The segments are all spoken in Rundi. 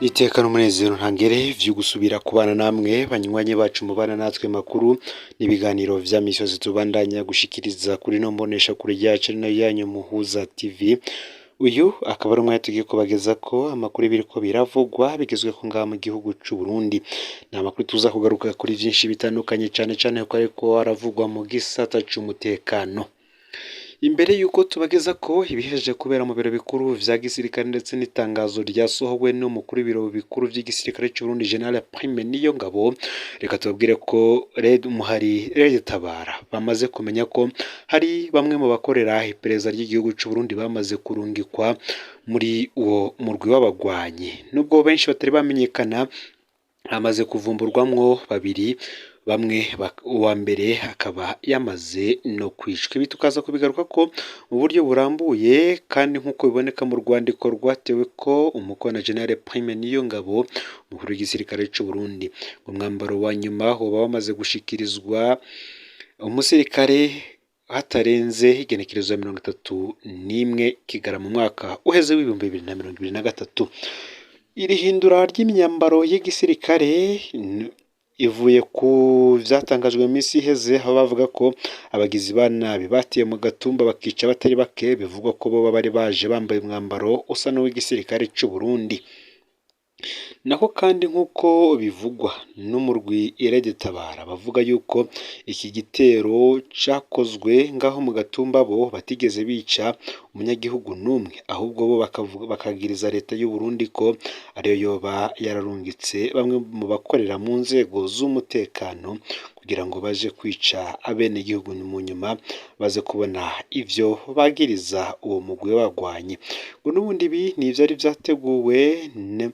Iteka n'umunezero ntangere vyo gusubira kubana namwe banywanyi bacu mubana natwe makuru n'ibiganiro vya misi yose tubandanya gushikiriza kuri no mbonesha kure yacu ari nayo yanyu Muhuza TV. Uyu akaba ari umwanya tugiye kubagezako amakuru y'ibiriko biravugwa bigezweho ngaha mu gihugu c'u Burundi. Ni amakuru tuza kugaruka kuri vyinshi bitandukanye, cane cane ko ariko aravugwa mu gisata c'umutekano. Imbere y'uko tubageza ko ibihejeje kubera mu biro bikuru vya gisirikare ndetse n'itangazo ryasohowe n'umukuru w'ibiro bikuru vy'igisirikare c'u Burundi, General Prime Niyongabo, reka tubabwire ko Red Umuhari Red Tabara bamaze kumenya ko hari bamwe mu bakorera iperereza ry'igihugu c'u Burundi bamaze kurungikwa muri uwo murwi w'abagwanyi. Nubwo benshi batari bamenyekana, hamaze kuvumburwamwo babiri, bamwe uwa mbere akaba yamaze no kwicwa. Ibi tukaza kubigaruka ko mu buryo burambuye, kandi nk'uko biboneka mu rwandiko rwatewe ko umukono na General Prime Niyongabo, umukuru w'igisirikare c'u Burundi. Umwambaro wa nyuma woba wamaze gushikirizwa umusirikare hatarenze igenekerezo ya 31 Kigarama mu mwaka uheze w'2023. Iri hindura ry'imyambaro y'igisirikare ivuye ku vyatangajwe mu minsi iheze, aho bavuga ko abagizi ba nabi bateye mu Gatumba bakica batari bake, bivugwa ko boba bari baje bambaye umwambaro usa n'uw'igisirikare c'u Burundi. Naho kandi nk'uko bivugwa n'umurwi Tabara, bavuga yuko iki gitero cakozwe ngaho mu Gatumba bo batigeze bica umunyagihugu n'umwe, ahubwo bo bakagiriza leta y'u Burundi ko ariyo yoba yararungitse bamwe mu bakorera mu nzego z'umutekano kugira ngo baje kwica abenegihugu, mu nyuma baze kubona ivyo bagiriza uwo mugwi w'abagwanyi. Ngo n'ubundi ibi ni ivyari vyateguwe ni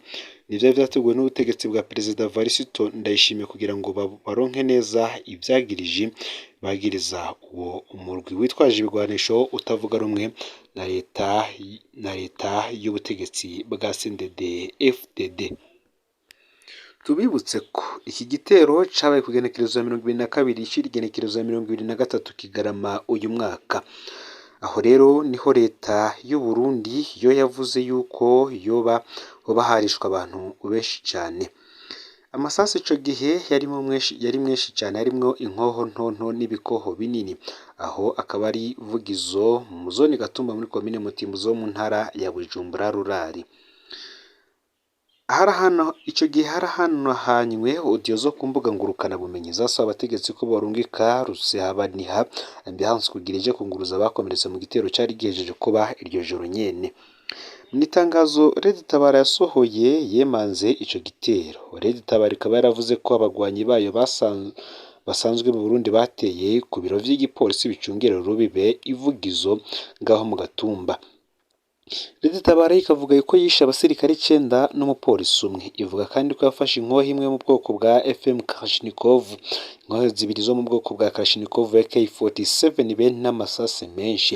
ivyari vyateguwe n'ubutegetsi bwa Perezida Varisito Ndayishimiye kugira ngo baronke neza ivyagiriji bagiriza uwo umurwi witwaje ibigwanisho utavuga rumwe na leta y'ubutegetsi bwa CNDD FDD. Tubibutse ko iki gitero cabaye ku igenekerezo ya 22 ishira igenekerezo ya 23 Kigarama uyu mwaka. Aho rero niho leta y'u Burundi yo yavuze yuko yoba hoba harishwe abantu benshi cane. Amasasu ico gihe yari menshi cane, harimwo inkoho ntonto n'ibikoho binini. Aho akaba ari Vugizo mu zone Gatumba muri komine Mutimbuzi ho mu ntara ya Bujumbura Rurari. Ico gihe harahanahanywe audio zo ku mbuga ngurukanabumenyi zasaba abategetsi ko borungika Rusehabaniha ambulance kugira ije kunguruza abakomeretse mu gitero cari gihejeje kuba iryo joro nyene. Mw'itangazo Red Tabara yasohoye yemanze ico gitero, Red Tabara ikaba yaravuze ko abagwanyi bayo basanzwe mu Burundi bateye ku biro vy'igipolisi bicungera urubibe Ivugizo ngaho mu Gatumba. Red Tabara ikavuga ko yishe abasirikare icenda n'umupolisi umwe. Ivuga kandi ko yafashe inkoho imwe mu bwoko bwa FM Kalashnikov, inkoho zibiri zo mu bwoko bwa Kalashnikov AK-47 be n'amasase menshi.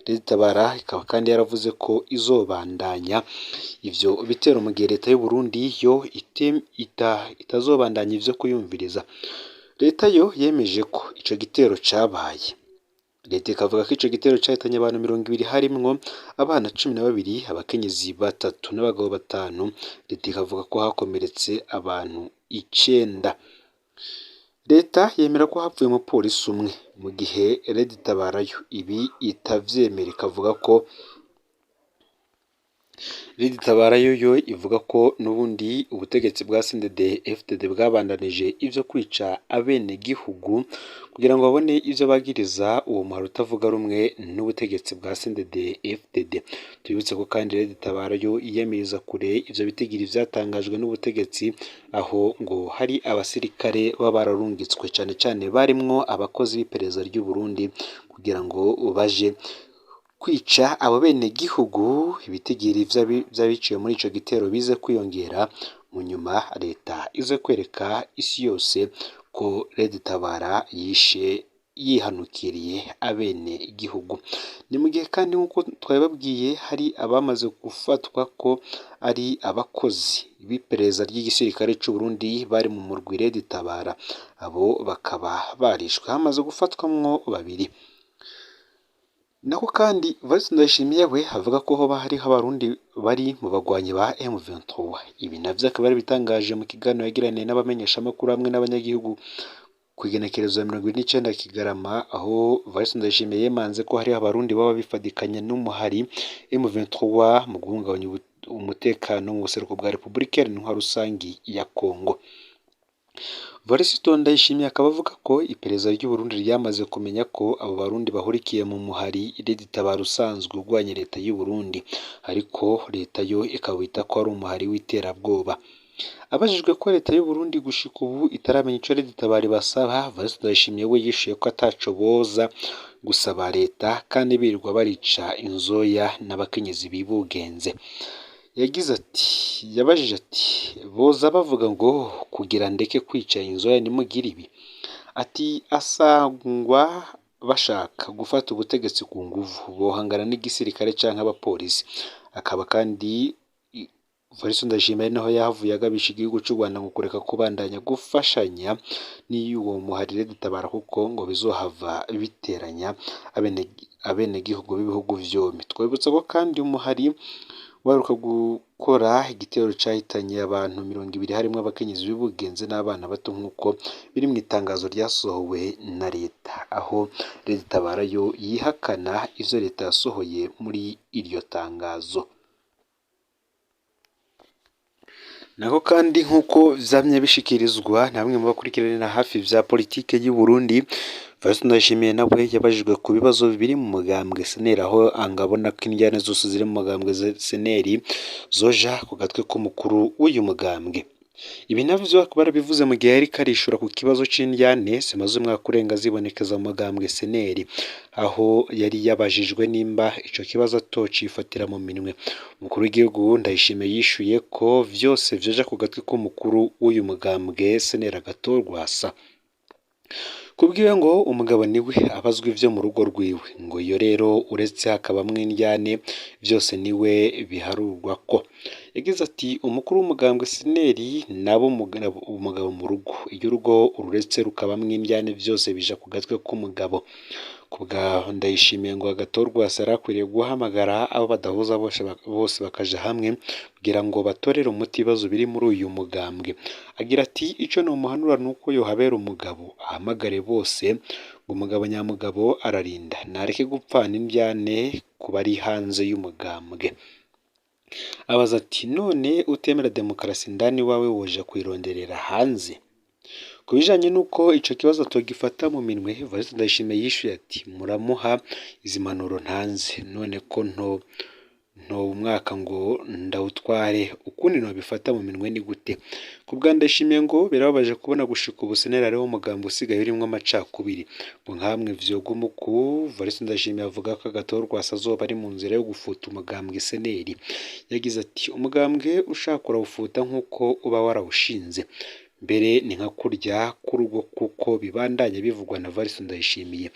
Red Tabara ikaba kandi yaravuze ko izobandanya ivyo bitero mu gihe leta y'u Burundi yo itazobandanya ivyo kuyumviriza. Leta yo yemeje ko ico gitero cabaye. Leta ikavuga ko ico gitero cahitanye abantu 20, harimwo abana 12, abakenyezi batatu n'abagabo batanu. Leta ikavuga ko hakomeretse abantu icenda. Leta yemera ko hapfuye umupolisi umwe, mu gihe Red Tabara yo ibi itavyemera, ikavuga ko Red Tabara yo ivuga ko n'ubundi ubutegetsi bwa CNDD FDD bwabandanije ivyo kwica abenegihugu kugira ngo babone ivyo bagiriza uwo muhari utavuga rumwe n'ubutegetsi bwa CNDD FDD. Tubibutse ko kandi Red Tabara yo yiyamiriza kure ivyo bitigiri vyatangajwe n'ubutegetsi, aho ngo hari abasirikare baba bararungitswe, cane cane barimwo abakozi b'iperereza ry'u Burundi, kugira ngo baje kwica abo benegihugu, ibitigiri vy'abiciwe muri ico gitero bize kwiyongera, mu nyuma leta ize kwereka isi yose ko Red Tabara yishe yihanukiriye abene igihugu. Ni mu gihe kandi nk'uko twabibabwiye hari abamaze gufatwa ko ari abakozi b'iperereza ry'igisirikare c'u Burundi bari mu murwi Red Tabara, abo bakaba barishwe, hamaze gufatwamwo babiri. Nako kandi Evariste Ndayishimiye we avuga ko hoba hariho abarundi bari mu bagwanyi ba M23. Ibi navyo akaba yarabitangaje mu kiganiro yagiraniye n'abamenyeshamakuru hamwe n'abanyagihugu ku igenekerezo ya 29 Kigarama, aho Evariste Ndayishimiye yemanze ko hariho abarundi baba bifadikanya n'umuhari M23 mu guhungabanya umutekano mu buseruko bwa Repubulika Iharanira Rusangi ya Kongo. Evariste Ndayishimiye akaba avuga ko iperereza ry'Uburundi ryamaze kumenya ko abo barundi bahurikiye mu muhari Red-Tabara usanzwe urwanya leta y'u Burundi, ariko leta yo ikawita ko ari umuhari w'iterabwoba. Abajijwe ko leta y'u Burundi gushika ubu itaramenya ico Red-Tabara ibasaba, Evariste Ndayishimiye we yishuye ko ataco boza gusaba leta kandi birirwa barica inzoya n'abakenyezi bibugenze. Yagize ati yabajije ati boza bavuga ngo kugira ndeke kwica inzoya nimugire ibi, ati asangwa bashaka gufata ubutegetsi ku nguvu bohangana n'igisirikare canke abapolisi. Akaba kandi Evariste Ndayishimiye ari naho yahavuye agabisha igihugu c'u Rwanda ngo kureka kubandanya gufashanya n'iy'uwo muhari Red-Tabara kuko ngo bizohava biteranya abenegihugu b'ibihugu vyombi. Twibutsa ko kandi umuhari waheruka gukora igitero cahitanye abantu 20 harimwo abakenyezi b'ubugenzi n'abana bato nk'uko biri mu itangazo ryasohowe na leta, aho Red-Tabara yo yihakana ivyo leta yasohoye muri iryo tangazo. Nako kandi nk'uko vyamye bishikirizwa na bamwe mu bakurikiranira hafi vya politike y'u Burundi, Evariste Ndayishimiye nawe yabajijwe ku bibazo biri mu mugambwe SNL, aho angabona ko indyane zose ziri mu mugambwe SNL zoja ku gatwe k'umukuru w'uyu mugambwe. Ibi navyo akaba yarabivuze mu gihe yariko arishura ku kibazo c'indyane zimaze umwaka urenga zibonekeza mu mugambwe SNL, aho yari yabajijwe nimba ico kibazo atocifatira mu minwe. Umukuru w'igihugu Ndayishimiye yishuye ko vyose vyoja ku gatwe k'umukuru w'uyu mugambwe SNL Agathon Rwasa. Kubwiwe ngo umugabo niwe abazwa ivyo mu rugo rwiwe, ngo iyo rero uretse hakabamwo indyane vyose niwe biharurwako. Yagize ati umukuru w'umugambwe SNL nabo umugabo mu rugo, iyo urugo ururetse rukabamwo indyane vyose bija ku gatwe k'umugabo. Kubwa Ndayishimiye ngo Agathon Rwasa yari akwiriye guhamagara abo badahuza bose bakaja hamwe kugira ngo batorere umuti ibibazo biri muri uyu mugambwe. Agira ati ico nomuhanura nuko yohabera umugabo ahamagare bose, ngo umugabo nyamugabo ararinda, nareke gupfana indyane ku bari hanze y'umugambwe. Abaza ati none utemera demokarasi indani iwawe woja kuyironderera hanze? Ku bijanye n'uko ico kibazo atogifata mu minwe, Evariste Ndayishimiye yishuye ati muramuha izi mpanuro ntanze, none ko ntoba umwaka ngo ndawutware, ukundi nobifata mu minwe ni gute? Ku bwa Ndayishimiye ngo birababaje kubona gushika ubu SNL ariwo mugambwe usigaye urimwo amacakubiri, ngo nkamwe vyoguma uku. Evariste Ndayishimiye avuga ko Agathon Rwasa azoba ari mu nzira yo gufuta umugambwe SNL. Yagize ati umugambwe ushaka urawufuta nk'uko uba warawushinze, mbere ni nka kurya k'urugo kuko bibandanya bivugwa na Evariste Ndayishimiye.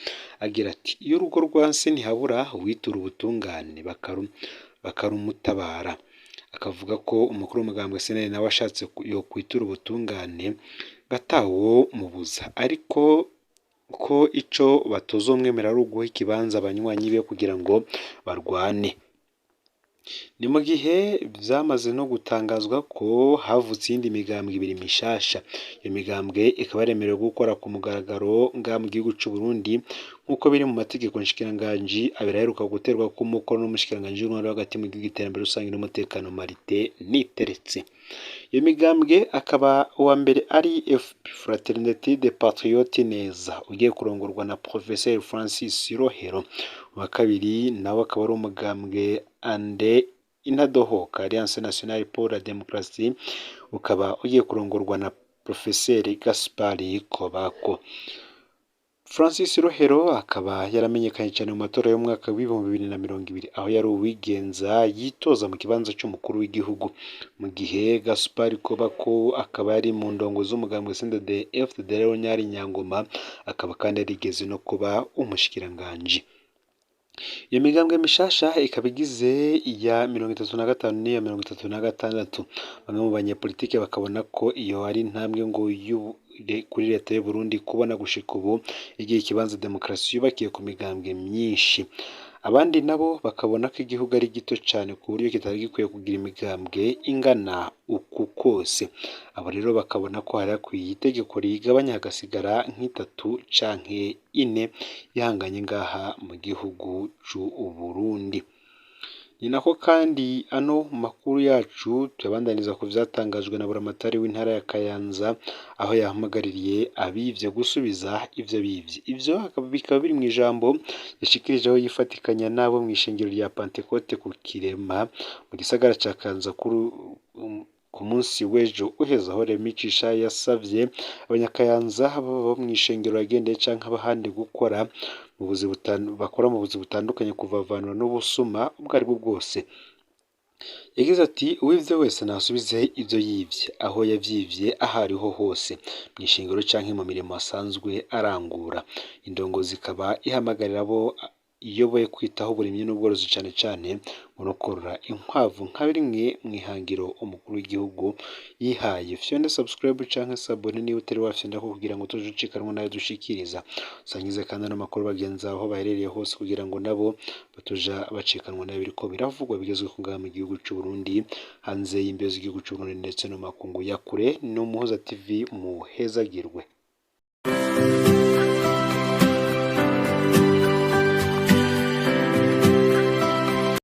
Agira ati iyo urugo rwanse ntihabura uwitura ubutungane bakarumutabara. Akavuga ko umukuru w'umugambwe SNL nawe ashatse yokwitura ubutungane gatawo mubuza, ariko ko ico batozomwemera ari uguha ikibanza abanywanyi be kugira ngo barwane. Ni mu gihe vyamaze no gutangazwa ko havutse iyindi migambwe ibiri mishasha. Iyo migambwe ikaba yaremerewe gukora ku mugaragaro ngaha mu gihugu c'u Burundi nk'uko biri mu mategeko nshikiranganji abiri aheruka guterwa umukono n'umushikiranganji w'intwaro yo hagati mu gihugu, iterambere rusangi n'umutekano Martin Niteretse. Iyo migambwe akaba uwa mbere ari FP Fraternité des Patriotes Neza ugiye kurongorwa na Professeur Francis Rohero, uwa kabiri nawe akaba ari umugambwe Ande Intadohoka Alliance Nationale pour la Démocratie, ukaba ugiye kurongorwa na Professeur Gaspard Kobako. Francis Rohero akaba yaramenyekanye cyane mu matora y'umwaka w'2020 aho yari uwigenza yitoza mu kibanza cy'umukuru w'igihugu, mu gihe Gaspard Kobako akaba yari mu ndongo z'umugambwe CNDD-FDD Leonard Nyangoma, akaba kandi yarigeze no kuba umushikiranganji. Iyo migambwe mishasha ikaba igize iya 35 n'iya 36. Bamwe mu banyepolitike bakabona ko iyo ari intambwe ngo kuri leta y'u Burundi kubona gushika ubu igihe ikibanza demokarasi yubakiye ku migambwe myinshi. Abandi nabo bakabona ko igihugu ari gito cane ku buryo kitari gikwiye kugira imigambwe ingana uku kose. Abo rero bakabona ko hari hakwiye itegeko riyigabanya hagasigara nk'itatu canke ine ihanganye ngaha mu gihugu c'Uburundi. Ni nako kandi ano makuru yacu tuyabandaniza ku vyatangajwe na buramatari w'intara ya Kayanza, aho yahamagaririye abivye gusubiza ivyo bivye. Ivyo bikaba biri mw'ijambo yashikirije aho yifatikanya n'abo mw'ishengero rya Pantekote ku Kirema mu gisagara ca Kayanza ku munsi w'ejo uheze, aho Remicisha yasavye abanyakayanza baba mw'ishengero yagendeye canke abahandi gukora mu buzi bakora mu buzi butandukanye kuvavanura n'ubusuma ubwo aribwo bwose. Yagize ati uwivye wese nasubize ivyo yivye aho yavyivye aho ariho hose mw'ishengero canke mu mirimo asanzwe arangura. Indongozi ikaba ihamagarira abo iyoboye kwitaho uburimyi n'ubworozi cane cane ngo no korora inkwavu nka bimwe mw'ihangiro umukuru w'igihugu yihaye. Fyonde subscribe canke s'abonner niba utari wafyondako kugira ngo utoje ucikanwa n'ayo dushikiriza. Usangize kandi ano makuru bagenzi aho baherereye hose kugira ngo nabo batoja bacikanwa n'ayo biriko biravugwa bigezweho ngaha mu gihugu c'Uburundi, hanze y'imbibe z'igihugu c'Uburundi ndetse no mu makungu ya kure. Ni Umuhoza TV, muhezagirwe.